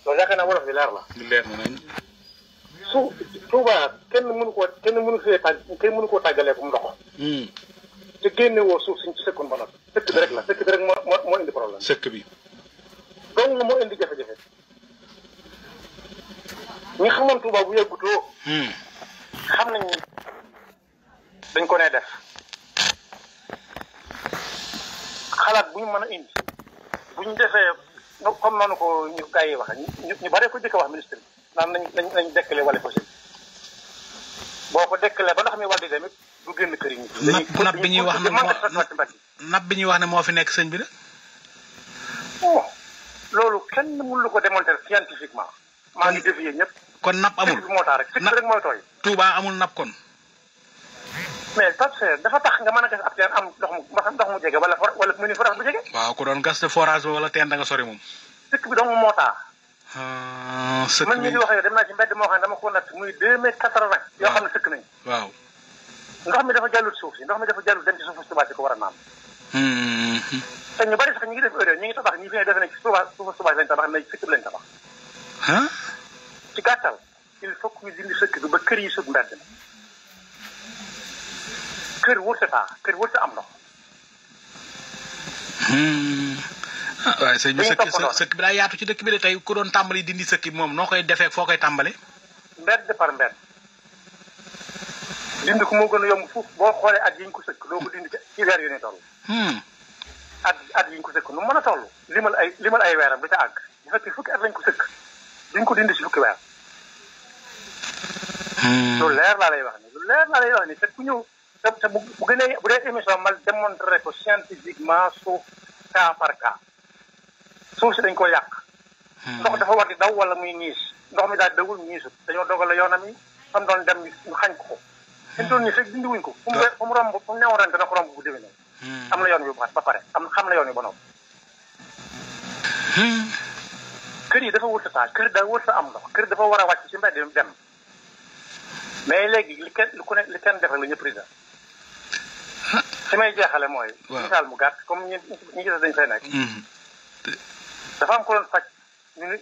loolu yaakaar naa wolof bi leer la. leer na nañ. su Touba kenn mënu koo tàggalee kum ndox. te génne woo suuf si ci sëkkoon ba noppi. sëkk bi rek la sëkk bi rek moo indi problème. sëkk bi. donc moo indi jafe-jafe. ñi xamoon Touba bu yàggutoo. xam nañ ni dañ ko nee def. xalaat bu ñu mën a indi bu ñu defee comme noonu ko ñu gars yi wax ñu bare ko jëkk wax ministre bi naan nañ dekkale wala ko si boo ko dekkalee ba ndox mi wàll di demit du génn kër yi ñu. napp bi ñuy wax ne napp bi ñuy wax ne moo fi nekk sëñ bi de. loolu kenn mënu ko démontrer scientifiquement. maa ngi défier ñëpp. kon napp amul moo tax rek rek mooy tooy. Touba amul napp kon. mais parce que dafa tax nga mën a gas ab teen am ndox mu jege wala mu ni forage bu jege. waaw ku doon gas de forage wala teen da nga sori moom. sëkk bi dong moo tax. sëkk bi man mii di wax yow dem naa ci mbedd moo xam ne dama ko natt muy 2 mètres 80. yoo xam ne sëkk nañu. waaw. ndox mi dafa jàllut suuf si ndox mi dafa jàllut dem ci suufu Touba si ko war a naan. te ñu bari sax ñu ngi def erreur ñu ngi tabax ñi fi ne defe nañ ci suufu Touba lañ tabax mais sëkk bi lañ tabax. ci gàttal il faut que ñu dindi sëkk bi ba kër yi sut mbedd mi. kër wërta taa kër wërta am ndox. waaye sëñ bi sëkk bi daa yaatu ci dëkk bi de tey ku doon tàmbali dindi sëkk bi moom noo koy defee foo koy tàmbale. mbedd par mbedd. dindi ko moo gën a yomb foofu boo xoolee at yi ñu ko sëkk doo ko dindi ci weer yu ne toll. at yi ñu ko sëkk nu mën a toll. limal ay weeram da ca àgg bu fekkee fukki at lañ ko sëkk duñ ko dindi si fukki weer. lu leer laa lay wax ni te ku ñëw. te bu gënee bu dee émission mal démontré ko scientifiquement suuf cas par cas suuf si dañ ko yàq. ndox dafa war di daw wala muy ñiis ndox mi daal dawul ñiisut dañoo dogal la yoonam yi fan doon dem ñu xañ ko. fi mu toll nii fekk dindi wuñ ko. fu mu romb fu mu newoon ren dana ko romb bu déwénee. am na yoon wi ba pare xam na yoon wi ba noppi. kër yi dafa wërta taa kër daa wërta am ndox kër dafa war a wàcc ci mbedd dem mais léegi li kenn def rek la ñëpp président. fi may jeexale mooy. misaal mu gàtt comme ñi gis dañ fay nekk. dafa am ko doon faj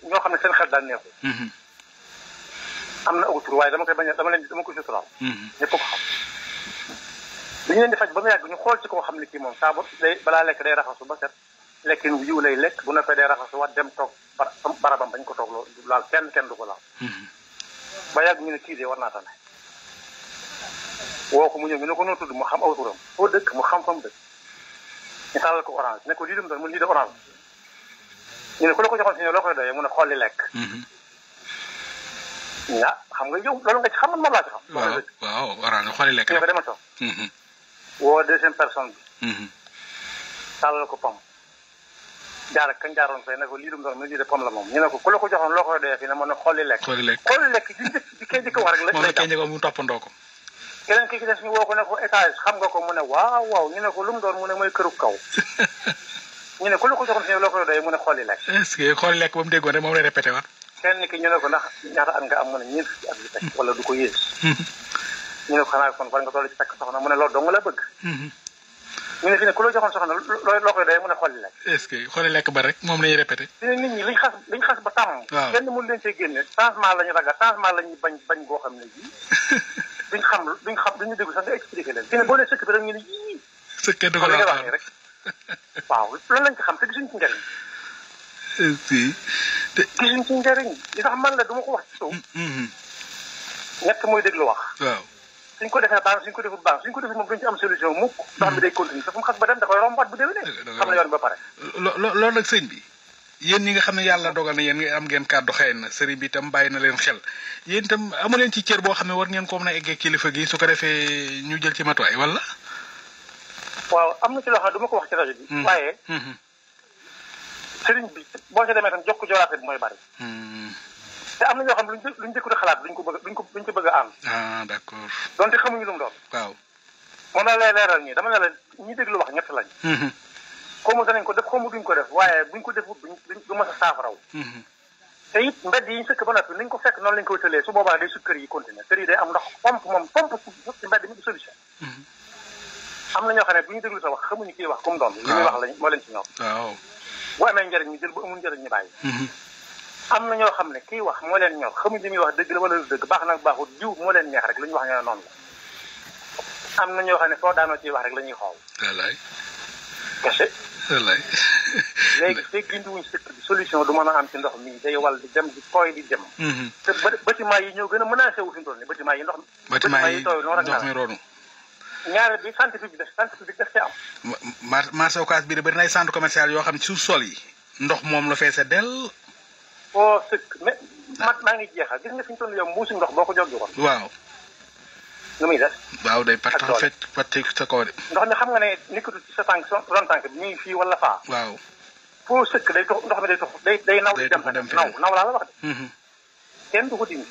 ñoo xam ne seen xel daal neexul. am na autour waaye dama koy suturaal. ñëpp ko xam. bi ñu leen di faj ba mu yàgg ñu xool ci koo xam ne kii moom saa balaa lekk day raxasu ba set lekkin wu yiw lay lekk bu noppee day raxasu wax dem toog barabam bañ ko toog loolu laal kenn du ko laal. ba yàgg ñu ne kii de war naa tane. woo ko mu ñëw ñu ne ko noo tudd mu xam aw turam foo dëkk mu xam fa mu dëkk ñu tàllal ko orange ne ko lii dem doon mun lii de orange ñu ne ku la ko joxoon si ñëw loo koy doyee mu ne xolli lekk. xam nga yow loolu nga ci xam man laa ci xam. waaw orange xolli lekk ñu ne ko demal toog. woo deuxième personne bi. tàllal ko pom jaar ak kañ jaaroon fay ne ko lii dem doon mu lii de pom la moom ñu ne ko ku la ko joxoon loo koy doyee fii ne mu ne xolli lekk. xolli lekk di kay jëkk wax rek. moom la kay njëkk mu toppandoo ko. keneen ki ci des ñu woo ko ne ko étage xam nga ko mu ne waaw ñu ne ko lu mu doon mu ne mooy këru kaw ñu ne ku la ko joxoon si loo koy doyee mu ne xooli lekk. est-ce que xooli lekk ba mu déggoon rek moom lay répété waat. kenn ki ñu ne ko ndax ñaata at nga am mu ne ñeent fukki at yu teg wala du ko yées. ñu ne ko xanaa kon war nga toll ci takk soxna mu ne loolu dong la bëgg. ñu ne fi ne ku la joxoon soxna loo koy doyee mu ne xooli lekk. est-ce que xooli lekk ba rek moom la ñuy répété. fi ne nit ñi liñ xas ba tàmm. waaw kenn mënu leen cee génne changement la ñu ragal changement la ñuy bañ boo xam ne ji duñu déglu sax nga expliqué leen fi ne boo nee sëkk bi rek ñu ne yii. sëkk du ko la wax nii rek waaw loolu lañ ci xam te gisuñ ci njëriñ. gisuñ ci njëriñ li tax man la du ma ko wax ci suuf. ñett mooy déglu wax. waaw suñ ko defee baax suñ ko defut baax suñ ko defut moom duñ ci am solution mukk. ndox mi day continuer te fu mu xas ba dem da koy rombaat bu déwénee. xam na yoon ba pare. loolu nag sëñ bi. yéen ñi nga xam ne yàlla dogal na yéen nga am ngeen kàddu xëy na sëriñ bi itam bàyyi na leen xel yéen itam amu leen ci cër boo xam ne war ngeen ko mën a eggee kilifa gi su ko defee ñu jël ci matuwaay wala. waaw am na ci loo xam ne du ma ko wax ci rajo bi. waaye. sëriñ bi boo ca demee tam jox ko joraate bi mooy bari. te am na ñoo xam luñ jëkku xalaat duñ ko bëgg a am. d'accord. donte xamuñu lu mu doon. waaw. moom la lay leeral ñii dama ne la ñi déglu wax ñett lañ. xawma danañ ko def xawma duñ ko def waaye buñ ko defut du mës a saafaraw. te it mbedd yi ñu sëkk ba noppi niñ ko fekk noonu lañ ko wëtalee su boobaa day su kër yi continuer kër yi day am ndox pompe ci mbedd mi du solution. am na ñoo xam ne bu ñu déglu sa wax xamuñu kii wax comme doon li muy wax lañ moo leen ci ñor. waaw. bu amee njëriñ ñu jël bu amul njëriñ ñu bàyyi. am na ñoo xam ne kii wax moo leen ñor xamuñ li muy wax dëgg la wala lu dëgg baax nag baaxul jiw moo leen neex rek lu ñu wax ñoo noonu la am na ñoo xam ne soo daanoo ciy wax rek la ñuy xool. wallaay. kese. wallaay. léegi te gindiwuñ sëkk bi solution du mën a am ci ndox mi day wal di dem di tooy di dem. te bâtiment yi ñoo gën a menacé wu fi mu toll nii bâtiment yi ndox mi. bâtiment yi tooy noonu ndox mi roonu. ñaareel bi scientifique bi def ci am. marché Ocass bi de bari na ay centre commercial yoo xam ne suuf sol yi ndox moom la feese del. foo sëkk mais maa ngi jeexal gis nga fi ñu toll yow mbuusi ndox boo ko jógee woon. waaw. nu muy def. waaw day partax fekk parti sa kaw de. ndox mi xam nga ne nekkatu ci sa tànk ron tànk bi muy fii wala faa. waaw. foo sëkk day tox ndox mi day tox day naw di dem naw laa la wax de. kenn du ko dindi.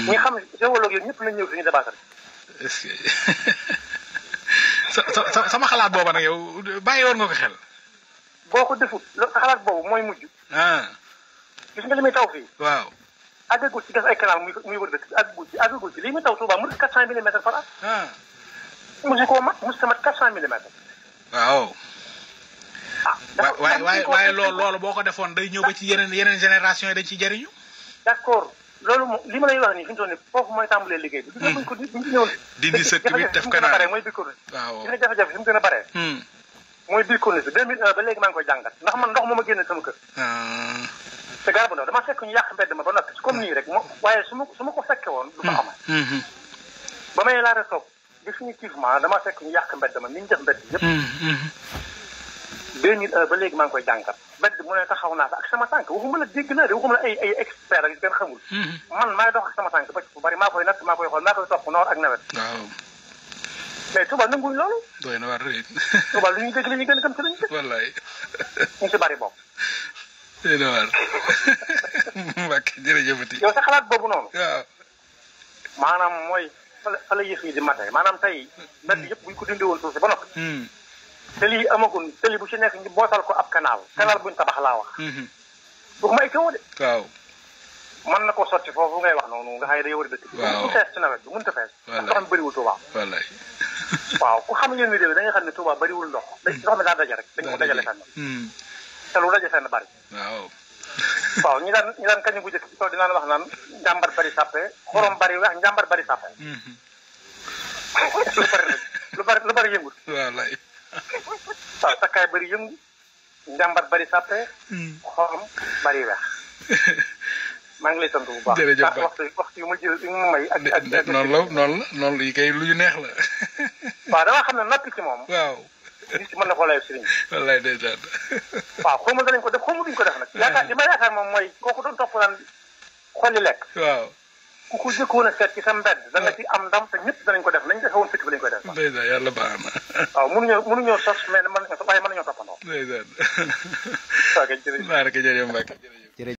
ñi xam géologue yi ñëpp nañ ñëw suñu débattre. est-ce que sama xalaat booba nag yow bàyyi woon nga ko xel. boo ko defut sa xalaat boobu mooy mujj. gis nga li muy taw fii. waaw. àggagul ci gas ay canal muy wër dëkk àggagul ci lii muy taw Touba mu 400 millimètres par at. mosu koo mat mosu sama 400 millimètres. waaw. waaye loolu boo ko defoon day ñëw ba ci yeneen génération yi dañ ciy jëriñu. d'accord loolu moom li ma lay wax nii fi mu toll nii foofu mooy tàmbalee liggéey bi. buñ ko ñëwoon. dindi sëkk bi def canal mooy biir corniche. waaw gis nga jafe-jafe fi mu gën a baree. mooy biir corniche 2001 ba léegi maa ngi koy jàngat ndax man ndox moo ma génne sama kër. te garab ndaw dama fekk ñu yàq mbedd ma ba noppi comme nii rek waaye su ma ko fekke woon du ko xamal. ba may laata toog définitivement dama fekk ñu yàq mbedd ma ni ñu def mbedd yëpp. 2001 ba léegi maa ngi koy jàngat mbedd mu ne taxaw naa fa ak sama tànk waxuma la dégg naa de waxuma la ay expert ak yu kenn xamul. man maay dox ak sama tànk ba ci bu bari maa koy natt maa koy xool maa koy topp noor ak nawet. waaw. mais Touba nanguñ loolu. doy na war rëy. Touba lu ñuy dégg la ñuy gën a gëm ci la ñuy def. wallaay. ñu si bari bokk. doy na war. Mbacke jërëjëfati. yow sa xalaat boobu noonu. waaw. maanaam mooy fa la yëf yi di matee maanaam tey mbedd yëpp buñ ko dindi woon suuf si ba noppi. tëli yi amagul tëli bu ci nekk ñu bootal ko ab canal. canal buñ tabax laa wax. bu may kaw de. waaw. mën na ko sotti foofu ngay wax noonu nga xëy day war a dëkk. waaw mu fees ci nawet bi mënut a fees. wallaay ndox mi bëriwul Touba. wallaay. waaw ku xam ngeen ni réew da nga xam ne Touba bëriwul ndox. ndox mi daa daje rek dañ ko dajale fenn. te lu daje fenn bari. waaw. waaw ñi daan kañ bu njëkk ci kaw dinaan wax naan njàmbar bari sàppe xorom bari weex njàmbar bari sàppe. lu bari yëngut. wallaay. waaw takkaay bari yëngu njàmbar bari sàppe. xorom bari weex. maa ngi lay sant bu baax. jërëjëf waxtu yu ma jël yu ma may. ak noonu la yi kay lu ñu neex la. waaw damaa xam ne natt ci moom. waaw. nit ci mën na koo lay sëriñ. wallaay ndeysaan. waaw xaw ma danañ ko def xaw ma duñ ko def nag. li ma yaakaar moom mooy kooku doon topp naan xolli lekk. waaw. ku ko jëkkoon a seet ci sa mbedd. da nga ci am ndam te ñëpp danañ ko def nañ defewoon fekk bi lañ koy def. ndeysaan yàlla baax na. waaw mënuñoo sos mais mën nañoo toppandoo. ndeysaan. ok jërëjëf. Mbacke jërëjëf Mbacke.